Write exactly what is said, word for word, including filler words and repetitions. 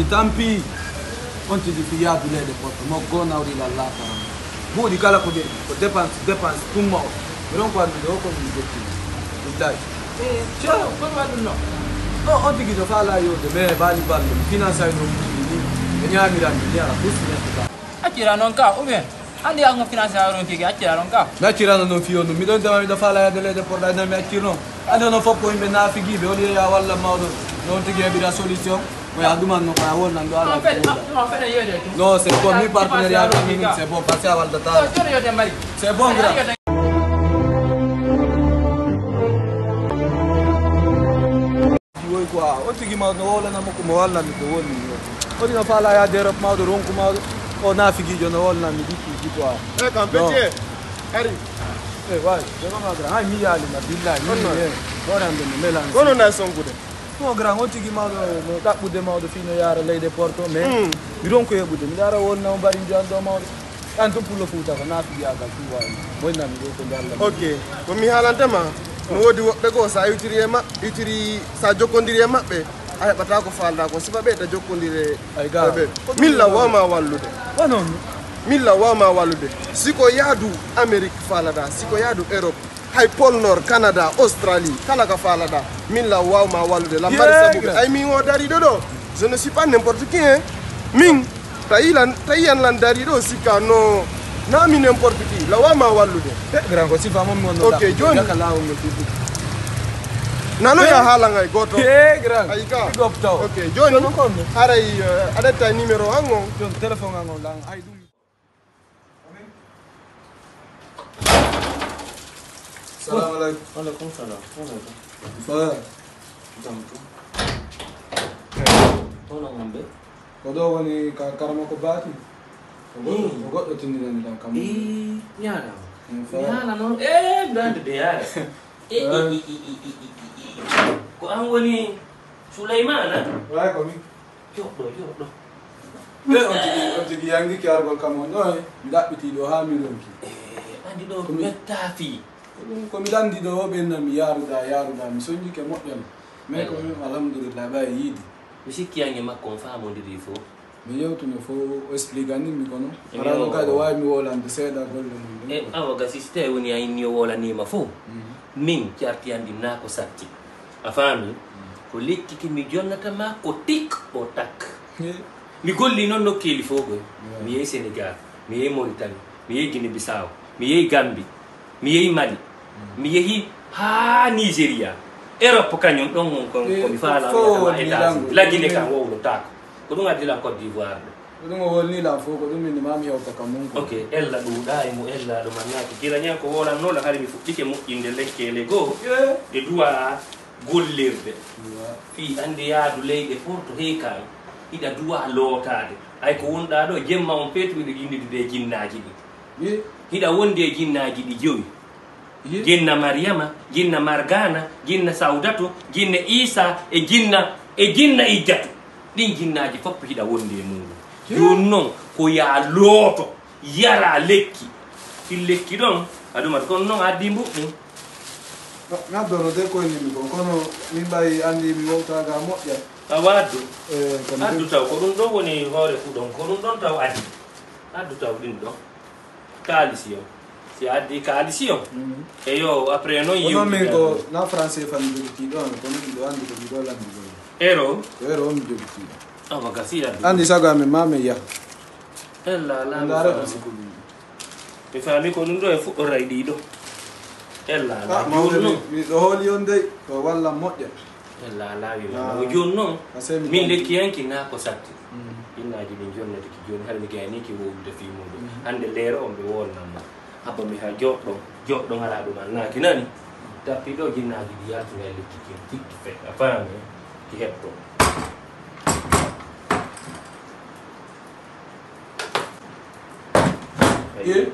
Tampi. On tigi fii yaadu leyɗe porto mo goo nawri lallata. Buuɗi kala ko ɓe ko dépense, dépense tumma o. Mi ronko anndude o ko mi jotti. Billahi. Eh, ciao, ko waɗum no? O on tigi no faala yode, mais baali ballo. Finance ay no buuɗi ni. Ɓe ñaamiran mi ala plus neɗɗo ka. Accira noon ka, ou bien? Anndi an ko financier on keke accira ɗon ka. Mi accirano noon fiyo ɗum. Miɗon dema miɗo faala yaade leyɗe porɗa ina mi accir noon. Anndi onon fof ko yimɓe naafigiiɓe, on yeeya walla mawɗo. Noon tigi heɓira solution. O yaa ɗuman noon, ko a wonnan ɗo ala. Non, c'est bon, mi partenaire yaa ɗum, c'est bon, parce que a wallata. C'est bon, grand. Woy quoi, o tigi mawɗo no wowlana mo ko mo wallani ko woni ni. O tigi no faala yaade Europe mawɗo ronku mawɗo. O naafigiijo no wowlana mi dikki ji quoi. Eh, kam pete. Ari. Eh, way, jama ma grand. Hay mi yaali ma billahi. Honno? Eh, hoore am ɗum no melan. Kono na sonkude. No grand, o tigi mawɗo no ɗaɓɓude mawɗo fii no yaara leyɗe porto, mais mi ronku heɓude. Mi ɗara wonna o mbari njowan ɗo mawɗo. An tun pullo Fuuta ko naafigiyagal tun waawi. Moy nan ɗo ko Alla. Ok. Ko mi haalanta ma, no woodi woɓɓe goo, so a iwtiri e maɓɓe, iwtiri, so a jokkondiri e maɓɓe, a heɓataa ko faalɗaa ko. Sifa ɓe ta jokkondire e ɓe. Min la waawma wallude. Ko noon. Min la waawma wallude. Si ko yaadu Amérique faalaɗaa, si ko yaadu Europe, hay Pôle Nord, Canada, Australie, kala ka faalaɗaa, min la waawma wallude. La mari sabu ɓe. Ay min o dariiɗo ɗo, je ne suis pas n'importe qui, hein. Min, tawi lan, tawi an lan dariiɗo sikka no, na mi n'importe qui. La waawma wallude. Eh, grand ko sifa mon mon. Ok, joni. Jaka laawol ngol ɗuɗɗi. Nano ya haala ngay gooto. Eh, grand. Ay ka. Big up taw. Ok, joni. Haray, eh, aɗa etta numéro an on. Joni téléphone an on lan. Ay ɗum. Salamu aleykum. Wa aleykum salam. Wa aleykum. Fa. Jam tu. Hono on ɓe? Ko ɗo woni ka karama ko baati. Ko goɗɗo, ko goɗɗo tindinani ɗan kam. Ii, ñaanama. Ñaana noon. Eh, dande de yaare. Eh, eh, eh. Ko an woni Sulaymana? Way ko min. Joɗɗo, joɗɗo. E on tigi, on tigi yangiki argol kam on ɗo, eh, mi ɗaɓɓiti ɗo haa mi ronki. Eh, andi ɗo ko mi metta fii. Ko ɗum ko mi landi ɗo, o ɓenna mi yaaruɗa, yaaruɗa, mi sonjike moƴƴan. Mais ko min, alhamdulillah, ɓay yiidi. Mi sikki yange makko on faamondiri fof. Mi yewtuno fof, o explique ani mi kono. Alano kadi o waawi mi wolande seeɗa golle mum ɗum. E awa gasi, si tawi woni a inni o wolanima fof. Min carti an ɗin na ko satti. A faami? Ko lekki ki mi jonnata ma ko tik o tak. Mi golli noon nokkeeli fof koy. Mi yehi Sénégal, mi yehi Mauritanie, mi yehi Guinée Bissau, mi yehi Gambie, mi yehi Mali, mi yehi haa Nigeria. Europe kañum ɗon on kon ko mi faala wiyata ma États-Unis. La Guinée kan wowlotaako. Ko ɗum addi lan Côte d'Ivoire ɗo. Ko ɗum o wolni lan fof, ko ɗum min ma mi hewta kam mum ko. Ok, ella ɗuuɗa e mo ella ɗo mannaaki. Gila ñan ko wolanno la hari mi fuɗɗike moƴƴinde lekkeele goo. E duwa gollirde. Fii annde yaadu leyɗe porto hee kaan, hiɗa duwa lootaade. Hay ko wonɗaa ɗo, jemma on feetu miɗo jinndude e jinnaaji ɗi. Hiɗa wondi e jinnaaji ɗi jowi. Jinna Mariyama, jinna Margana, jinna Sawdatu, jinna Iisa, e jinna, e jinna Ijjatu. Ɗin jinnaaji fof hiɗa wondi e muuɗum. Jooni noon, ko yaa looto. Yara lekki. Fii lekki ɗon, a ɗumat kono noon a addi mbuɗɗum. Mi addono de koye min kon, kono min ɓay anndi mi wowta ga moƴƴa. Awa addu. Eh, kono addu taw, ko ɗum ɗon woni hoore kuɗon, ko ɗum ɗon taw addi. Addu taw ɗin ɗon. Kaalisi on. Si a addi kaalisi on. Mhm. Eyo, après noon yewti. Kono min ko na français fan jogitii ɗon, kono ɗum ɗo anndi ko mi ɗo lanndi ɗon. Euro? Ko euro on mi jogitii ɗon. Awa gasi addu. Anndi sago amen ma min yaha. Ella alaa mi faami. Mi faami ko ɗum ɗo e fuɗɗoray ɗi ɗo. Ella alaa. Ah, jooni mawɗo, noon. Mi, miɗo hooli on dey, ko wallan moƴƴa. Ella alaa wi ma. Ah. O jooni noon, min lekki yanki naa ko satti. Mm. Innaaji ɗin jonnete ki jooni, hara mi gayni ki wowlude fii muuɗum. Mm. Hannde leero on ɓe wowlnan ma. Abba mi ha joɗɗo, joɗɗo ngala ɗum annaaki nani. Tappi ɗo jinnaaji ɗi yaltina e lekki kin tikki fe. A faami? Ki heɓto. Eh?